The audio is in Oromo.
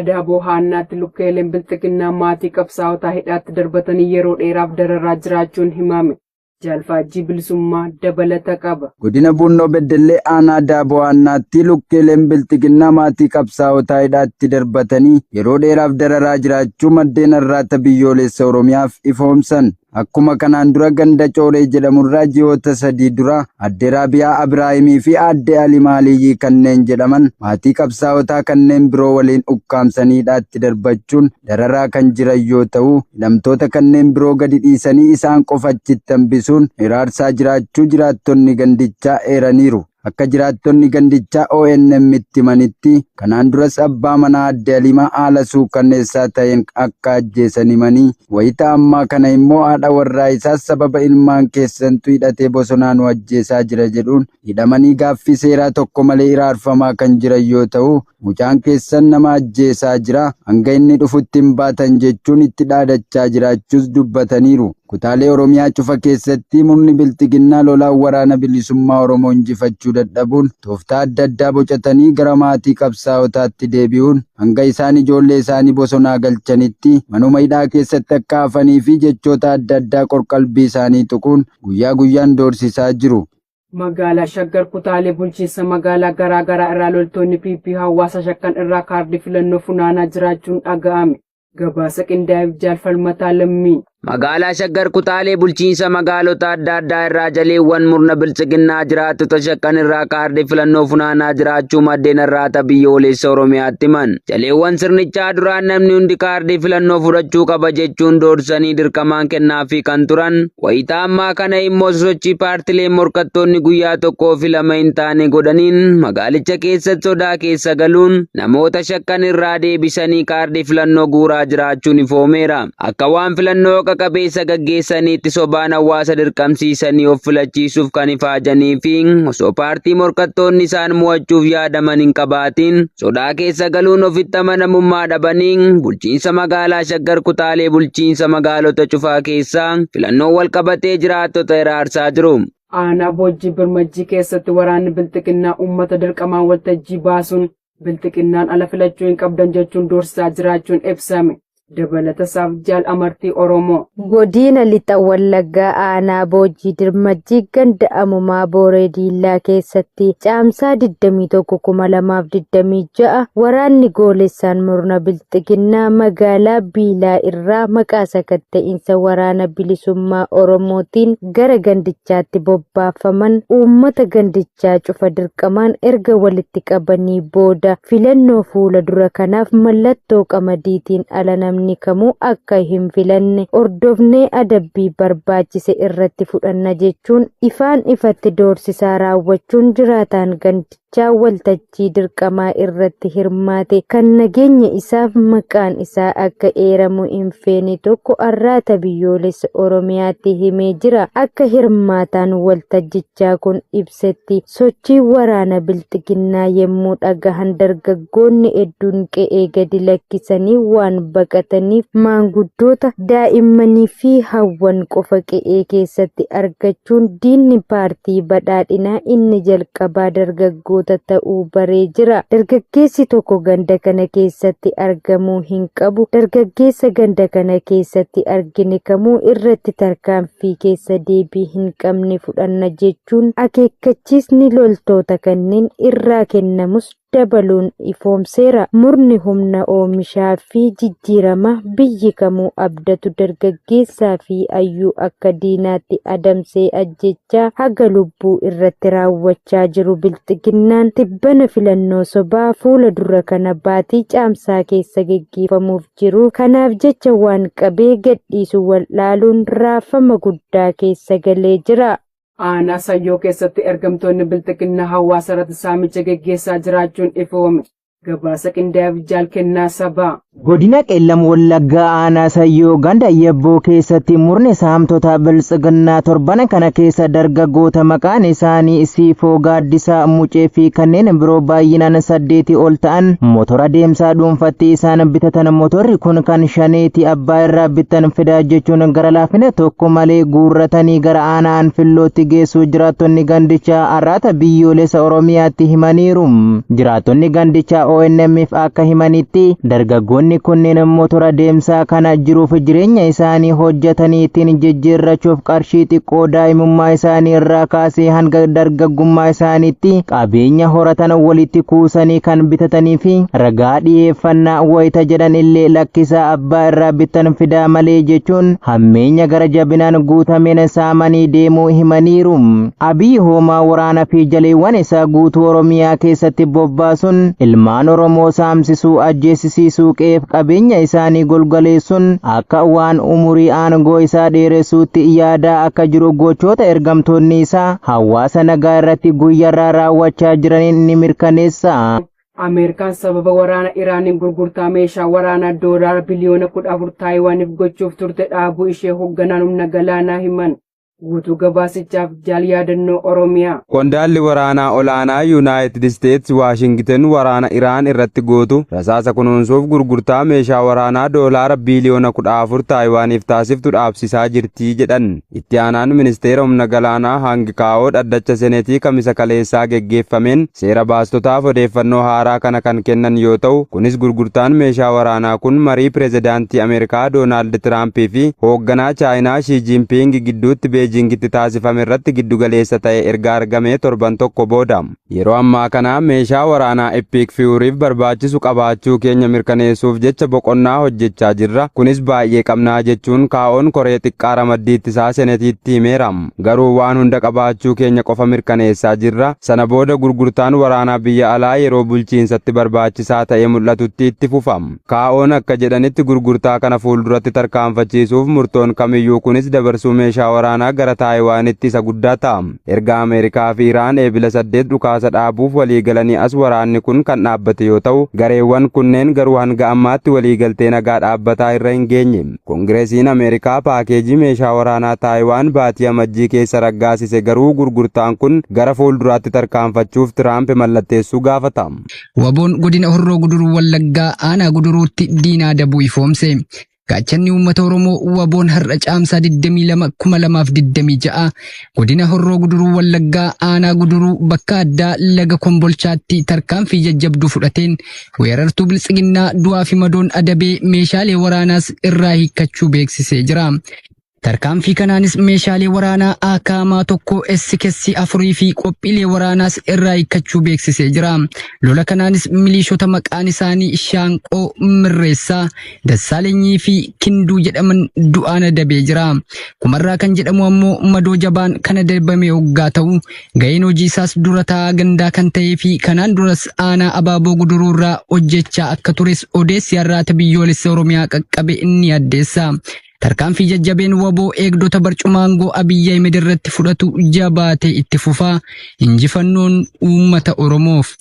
Daaboo Haannaatti lukkeeleen Bilxiginnaa maatii qabsaa'otaa hidhaatti darbatanii yeroo dheeraaf dararaa jiraachuun himame. Jaal Faajjii Bilisummaa dabalata qaba. Godina Buunnoo Beddellee Aanaa Daaboo Haannaatti lukkeeleen Bilxiginnaa maatii qabsaa'otaa hidhaatti darbatanii yeroo dheeraaf dararaa jiraachuu maddeen Arraata Biyyoolessa Oromiyaaf ifoomsan. Akkuma kanaan dura ganda Cooree jedhamurraa ji'oota 3 dura Aadde Raabiyaa Abiraahimii fi Aadde Alimaa Aliyyii kanneen jedhaman maatii qabsaa'otaa kanneen biroo waliin ukkaamsanii hidhaatti darbachuun dararaa kan jiran yoo ta'u, hidhamtoota kanneen biroo gadi dhiisanii isaan qofa achitti hambisuun hiraarsaa jiraachuu jiraattonni gandichaa eeraniiru. Akka jiraattonni gandichaa ONM'tti himanitti, kanaan duras abbaa manaa Aadde Aliimaa haala suukanneessaa ta'een akka ajjeesan himanii, wayita ammaa kana immoo haadha warraa isaas sababa ilmaan keessantu hidhatee bosonaa nu ajjeesaa jira jedhuun hidhamanii gaaffii seeraa tokko malee hiraarfamaa kan jiran yoo ta'u, mucaan keessan nama ajjeesaa jira, hanga inni dhufutti hin baatan jechuun itti dhaadachaa jiraachuus dubbataniiru. Kutaalee Oromiyaa cufa keessatti murni Bilxiginnaa lolaan waraana bilisummaa Oromoo injifachuu dadhabuun tooftaa adda addaa bocatanii gara maatii qabsaa'otaatti deebi'uun hanga isaan ijoollee isaanii bosonaa galchanitti manuma hidhaa keessatti akka hafanii fi jechoota adda addaa qorqalbii isaanii tuquun guyyaa guyyaan doorsisaa jiru. Magaalaa Shaggar kutaalee bulchiinsa magaalaa garaa garaa irraa loltoonni PP hawaasa shakkan irraa kaardii filannoo funaanaa jiraachuun dhaga'ame. Gabaasa qindaa'eef Jaal Falmataa Lammii. Magaalaa Shaggar kutaalee bulchiinsa magaalota adda addaa irraa jaleewwan murna biltsiginnaa jiraattota shakkan irraa kaardii filannoo funaanaa jiraachuu maddeen Arraata Biyyoolessa Oromiyaatti himan. Jaleewwan sirnichaa duraan namni hundi kaardii filannoo fudhachuu qaba jechuun doorsanii dirqamaan kennaafii kan turan, wayita ammaa kana immoo sosochii paartileen morkattoonni guyyaa tokkoo fi lama hin taane godhaniin magaalicha keessatti sodaa keessa galuun namoota shakkan irraa deebisanii kaardii filannoo guuraa jiraachuun ifoomeera. Akka waan filannoo haqa qabeessa gaggeessaniitti sobaan hawaasa dirqamsiisanii of filachiisuuf kan ifaajanii fi osoo paartii morkattoonni isaan mo'achuuf yaadaman hin qabaatiin sodaa keessa galuun ofitti amanamummaa dhabanii bulchiinsa magaalaa Shaggar kutaalee bulchiinsa magaalota cufaa keessaa filannoo wal qabatee jiraattota hiraarsaa jiru. Aanaa Boojjii Birmajjii keessatti waraanni Bilxiginnaa uummata dirqamaan waltajjii baasuun Bilxiginnaan ala filachuu hin qabdan jechuun doorsisaa jiraachuun ibsame. Dabalata isaaf Jaal Amartii Oromoo. Godiina Lixa Wallaggaa Aanaa Boojjii Dirmajjii ganda Amumaa Booree Diillaa keessatti Caamsaa 21,2026 waraanni goolessaan murna Bilxiginnaa magaalaa Biilaa irraa maqaa sakatta'iinsa Waraana Bilisummaa Oromootiin gara gandichaatti bobbaafaman uummata gandichaa cufa dirqamaan erga walitti qabanii booda filannoo fuula dura kanaaf mallattoo qamadiitiin ala namni kamuu akka hin filanne hordofnee adabbii barbaachise irratti fudhanna jechuun ifaan ifatti doorsisaa raawwachuun jiraataan gandichaa waltajjii dirqamaa irratti hirmaate kan nageenya isaaf maqaan isaa akka eeramu hin feene tokko Arraata Biyyoolessa Oromiyaatti himee jira. Akka hirmaataan waltajjichaa kun ibsetti sochii waraana Bilxiginnaa yemmuu dhagahan dargaggoonni hedduun qe'ee gadi lakkisanii waan baqataniif maanguddoota, daa'immanii fi hawwan qofa qe'ee keessatti argachuun diinni paartii badhaadhinaa inni jalqabaa dargaggoota ta'uu baree jira. Dargaggeessi tokko ganda kana keessatti argamuu hin qabu. Dargaggeessa ganda kana keessatti argine kamuu irratti tarkaanfii keessa deebii hin qabne fudhanna jechuun akeekkachiisni loltoota kanneen irraa kennamus dabaluun ifoomseera. Murni humna oomishaa fi jijjiirama biyyi kamuu abdatu dargaggeessaa fi hayyuu akka diinaatti adamsee ajjeechaa haga lubbuu irratti raawwachaa jiru Bilxiginnaan tibbana filannoo sobaa fuula dura kana baatii Caamsaa keessa geggeeffamuuf jiru kanaaf jecha waan qabee gadhiisu wal'aaluun raafama guddaa keessa galee jira. Aanaa Sayyoo keessatti ergamtoonni Bilxiginnaa hawaasa irratti saamicha geggeessaa jiraachuun ifoome. Gabaasa qindaa'eef Jaal Kennaa Sabaa. Godina Qeellam Wallaggaa Aanaa Sayyoo ganda Yabboo keessatti murni saamtota Biltsiginnaa torban kana keessa dargaggoota maqaan isaanii Siifoo Gaaddisaa Mucee fi kanneen biroo baay'inaan 8 ol ta'an motora deemsaa dhuunfatti isaan bitatan, motorri kun kan shaneeti, abbaa irraa bittan fidaa jechuun gara laafina tokko malee guurratanii gara aanaa Anfillootti geessuu jiraattonni gandichaa Arraata Biyyoolessa Oromiyaatti himaniiru. Jiraattonni gandichaa ONM'f akka himanitti, dargaggoonni kunneen motora deemsaa kana jiruuf jireenya isaanii hojjetanii ittiin jijjiirrachuuf qarshii xiqqoo daa'imummaa isaanii irraa kaasee hanga dargaggummaa isaaniitti qabeenya horatan walitti kuusanii kan bitatanii fi ragaa dhiyeeffannaa wayita jedhan illee lakkisaa, abbaa irraa bittan fidaa malee jechuun hammeenya gara jabinaan guutameen saamanii deemuu himaniiru. Abiy hoomaa waraana fi jaleewwan isaa guutuu Oromiyaa keessatti bobbaasuun ilmaan Oromoo saamsisuu, ajjeesisiisuu, qe'eef qabeenya isaanii golgaleessuun akka waan umurii aangoo isaa dheeressuutti yaadaa akka jiru gochoota ergamtoonni isaa hawaasa nagaa irratti guyyaarraa raawwachaa jiraniin ni mirkaneessa. Ameerikaan sababa waraana Iraaniin gurgurtaa meeshaa waraanaa doolaara biliyoona 14 Taayiwaaniif gochuuf turte dhaabuu ishee hoogganaan humna galaanaa himan. Guutuu gabaasichaaf Jaal Yaadannoo Oromiyaa. Qondaalli waraanaa olaanaa Yuunaayitid Isteetsi Waashingten waraana Iraan irratti gootu rasaasa kunuunsuuf gurgurtaa meeshaa waraanaa doolaara biiliyoona 14 Taayiwaaniif taasiftu dhaabsisaa jirti jedhan. Itti aanaan ministeera humna galaanaa Hangi Kaa'oo dhaddacha senetii Kamisa kaleessaa geggeeffameen seera baastotaaf odeeffannoo haaraa kana kan kennan yoo ta'u, kunis gurgurtaan meeshaa waraanaa kun marii pireezidaantii Ameerikaa Doonaald Tiraampii fi hoogganaa Chaayinaa Shii Jinpiing gidduutti Beejingitti taasifame irratti giddugaleessa ta'e erga argamee torban tokko booda. Yeroo ammaa kana meeshaa waraanaa Epic Furyf barbaachisu qabaachuu keenya mirkaneessuuf jecha boqonnaa hojjechaa jirra. Kunis baay'ee qabnaa jechuun Kaa'oon koree xiqqaa ramaddii ittisaa senetiitti himeera. Garuu waan hunda qabaachuu keenya qofa mirkaneessaa jirra. Sana booda gurgurtaan waraanaa biyya alaa yeroo bulchiinsatti barbaachisaa ta'ee mul'atutti itti fufa. Kaa'oon akka jedhanitti, gurgurtaa kana fuulduratti tarkaanfachiisuuf murtoon kamiyyuu, kunis dabarsuu meeshaa waraanaa gara Taayiwaanitti, isa guddaa ta'a. Erga Ameerikaa fi Iraan Eebila 8 dhukaasa dhaabuuf waliigalanii as waraanni kun kan dhaabbate yoo ta'u, gareewwan kunneen garuu hanga ammaatti waliigaltee nagaa dhaabbataa irra hin geenye. Koongireesiin Ameerikaa paakeejii meeshaa waraanaa Taayiwaan baatii Amajjii keessa raggaasise, garuu gurgurtaan kun gara fuulduraatti tarkaanfachuuf Tiraamp mallatteessuu gaafata. Waboon godina Horroo Guduruu Wallaggaa aanaa Guduruutti diinaa dabuu ifoomse. Gaachanni uummata Oromoo Waboon har'a Caamsaa 22 2026 godina Horroo Guduruu Wallaggaa aanaa Guduruu bakka addaa Laga Kombolchaatti tarkaanfii jajjabduu fudhateen weerartuu Biltsiginnaa du'aa fi madoon adabee meeshaalee waraanaas irraa hiikkachuu beeksisee jira. Tarkaanfii kanaanis meeshaalee waraanaa AKM 1, SKS 4 fi qophiilee waraanaas irraa hiikkachuu beeksisee jira. Lola kanaanis miliishota maqaan isaanii Shaanqoo Mirreessaa, Dassaalenyii fi Kinduu jedhaman du'aan adabee jira. Kumarraa kan jedhamu ammoo madoo jabaan kan adabame hoggaa ta'u, ga'een hojii isaas dura taa'aa gandaa kan ta'ee fi kanaan duras aanaa Abaaboo Guduruu irraa hojjechaa akka tures odeessi Arraata Biyyoolessa Oromiyaa qaqqabe ni addeessa. Tarkaanfii jajjabeen Waboo eegdota barcuma aangoo Abiyyi Ahmed irratti fudhatu jabaatee itti fufaa. Injifannoon uummata Oromoof.